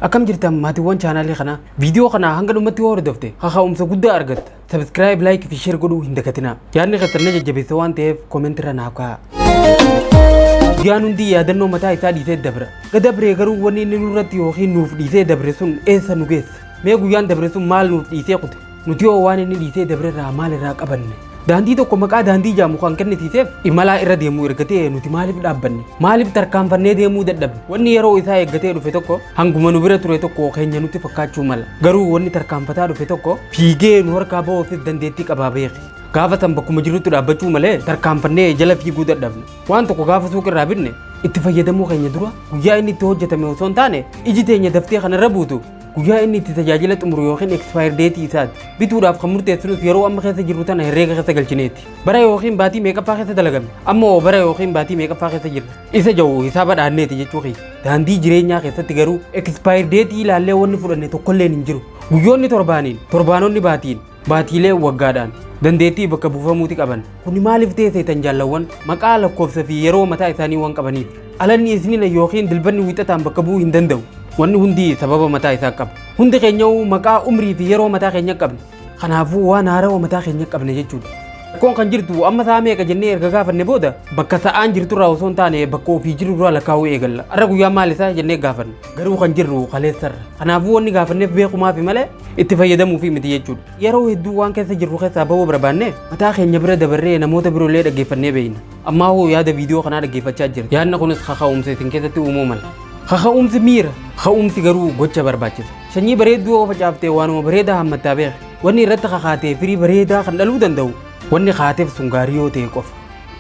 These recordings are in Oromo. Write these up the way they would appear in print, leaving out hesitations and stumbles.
Akkam jirtan maatiiwwan chaanaalii kanaa? Viidiyoo kana hanga dhumatti yoo hordofte kaka'umsa guddaa argatta. Subscribe, like fi share godhuu hin dagatinaa. Yaadni keessan na jajjabeessa waan ta'eef comment irra naaf kaa'aa. Guyyaan hundi yaadannoo mataa isaa dhiisee dabra. Gadabree garuu wanni inni nurratti yookiin nuuf dhiisee dabre sun eessa nu geessa? Mee guyyaan dabre sun maal nuuf dhiisee kute? Nuti hoo waan inni dhiisee dabre irraa maal irraa qabanne? Daandii tokko maqaa daandii jaamu kan kennisiiseef imalaa irra deemuu erga ta'e nuti maaliif dhaabbanne? Maaliif tarkaanfannee deemuu dadhabne? Wanni yeroo isaa eeggatee dhufe tokko hanguma nu bira ture tokko keenya nutti fakkaachuu mala. Garuu wanni tarkaanfataa dhufe tokko fiigee nu harkaa ba'uufis dandeettii qabaa beeki. Gaafa san bakkuma jirrutti dhaabbachuu malee tarkaanfannee jala fiiguu dadhabne. Waan tokko gaafa suuqirraa binne itti fayyadamuu keenya dura guyyaa inni itti hojjetame osoo hin taane iji teenya daftee kan irra buutu guyyaa inni itti tajaajila xumuru yookiin expire date isaati. Bituudhaaf kan murteessinus yeroo amma keessa jirru tana herreega keessa galchineeti. Bara yookiin baatii meeqaffaa keessa dalagame? Amma hoo bara yookiin baatii meeqaffaa keessa jirra? Isa jahu hisaaba dhaanneeti jechuu kiyya. Daandii jireenyaa keessatti garuu expire date ilaallee wanni fudhanne tokkolleen hin jiru. Guyyoonni torbaaniin, torbaanonni baatiin, baatiilee waggaadhaan dandeettii bakka buufamuuti qaban. Kuni maaliif ta'e seetan jaallawwan? Maqaa lakkoofsa fi yeroo mataa isaanii waan qabaniif. Alanni isnina yookiin dilbanni wiixataan bakka bu'uu hin danda'u. Wanni hundi sababa mataa isaa qaba. Hundi keenya maqaa umrii fi yeroo mataa keenya qabna. Kanaafuu waan haarawaa mataa keenya qabna jechuudha. Rakkoon kan jirtu amma sa'a meeqa jennee erga gaafanne booda bakka sa'aan jirturraa osoo hin taane bakka ofii jirurraa lakkaa'uu eegalla. Har'a guyyaa maal isaa jennee gaafanna. Garuu kan jirru kaleessarra. Kanaafuu wanni gaafanneef beekumaafi malee itti fayyadamuufi miti jechuudha. Yeroo hedduu waan keessa jirru keessaa bahuu barbaanne mataa keenya bira dabarree namoota biroollee dhaggeeffannee beekna. Ammaa hoo yaada viidiyoo kanaa dhaggeeffachaa jira. Yaadni kunis kaka'umsa isin keessatti uumuu mala. Kaka'umsi miira, ka'umsi garuu gocha barbaachisa. Sanyii bareedduu yoo facaaftee waanuma bareedaa hammattaa beeki. Wanni irratti kakaatee firii bareedaa kan dhaluu danda'u wanni kaateef sun gaarii yoo ta'e qofa.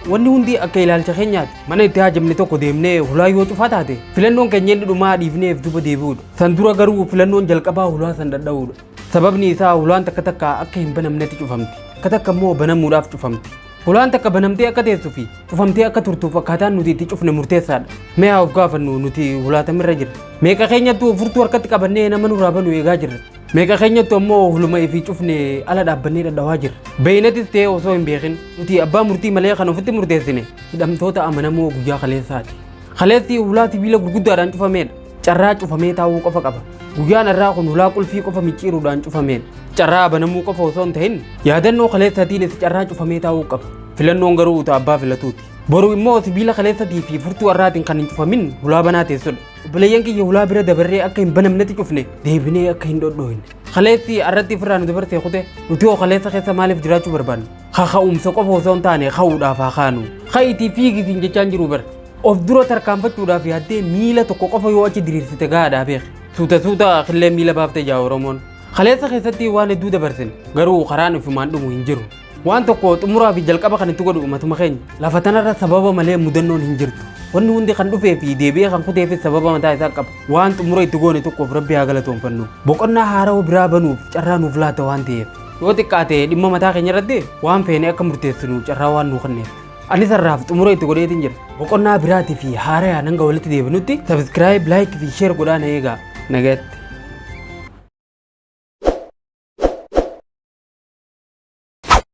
Wanni hundi akka ilaalcha keenyaati. Mana itti haajamne tokko deemnee hulaa yoo cufaa taate filannoon keenya inni dhumaa dhiifneef duba deebi'uudha. San dura garuu filannoon jalqabaa hulaa san dhadha'uudha. Sababni isaa hulaan takka takka akka hin banamnetti cufamti. Takka takka immoo banamuudhaaf cufamti. Hulaan takka banamtee akka teessuu fi cufamtee akka turtuuf akkaataan nuti itti cufne murteessaadha. Mee haa of gaafannu nuti hulaatamirra jirra. Meeqa keenyattu furtuu harkatti qabannee nama nurraa banu eegaa jirra. Meeqa keenyattu ammoo huluma ifii cufne ala dhaabbannee dhadhawaa jirra. Beeynatis ta'ee osoo hin beekin nuti abbaa murtii malee kan ofitti murteessine hidhamtoota amanamoo guyyaa kaleessaati. Kaleessi hulaa sibiila gurguddaadhaan cufameedha. Carraa cufamee taa'uu qofa qaba. Guyyaan har'aa kun hulaa qulfii qofa micciiruudhaan cufameedha. Carraa banamuu qofa osoo hin ta'in yaadannoo kaleessaatiinis carraa cufamee taa'uu qaba. Filannoon garuu uta abbaa filatuuti. Boru immoo sibiila kaleessatii fi furtuu har'aatiin kan hin cufamin hulaa banaa teessudha. Obboleeyyan kiyya hulaa bira dabarree akka hin banamnetti cufne deebinee akka hin dhodhooyne. Kaleessi har'atti ofirraa nu dabarsee kute nuti hoo kaleessa keessa maaliif jiraachuu barbaanna? Kaka'umsa qofa osoo hin taane ka'uudhaaf haa kaanu. Ka'iitii fiigisiin jechaan jiru bara. Of dura tarkaanfachuudhaaf yaaddee miila tokko qofa yoo achi diriirsite gahaadhaa beeki. Suuta suuta killee miila baaftee jaa Oromoon. Kaleessa keessatti waan hedduu dabarsine garuu karaan ofumaan dhumu hin jiru. Waan tokko xumuraa fi jalqaba kan itti godhu matuma keenya. Lafa tanarra sababa malee mudannoon hin jirtu. Wanni hundi kan dhufee fi deebi'ee kan kuteefis sababa mataa isaa qaba. Waan xumura itti goone tokkoof rabbi haa galatoonfannu. Boqonnaa haarawaa biraa banuuf carraa nuuf laata waan ta'eef. Yoo xiqqaate dhimma mataa keenya irratti waan feene akka murteessinu carraa waan nuu kenneef. Anis har'aaf xumura itti godheetiin jira. Boqonnaa biraatii fi haarayaan hanga walitti deebinutti subscribe, like fi share godhaa na eegaa. Nagaatti.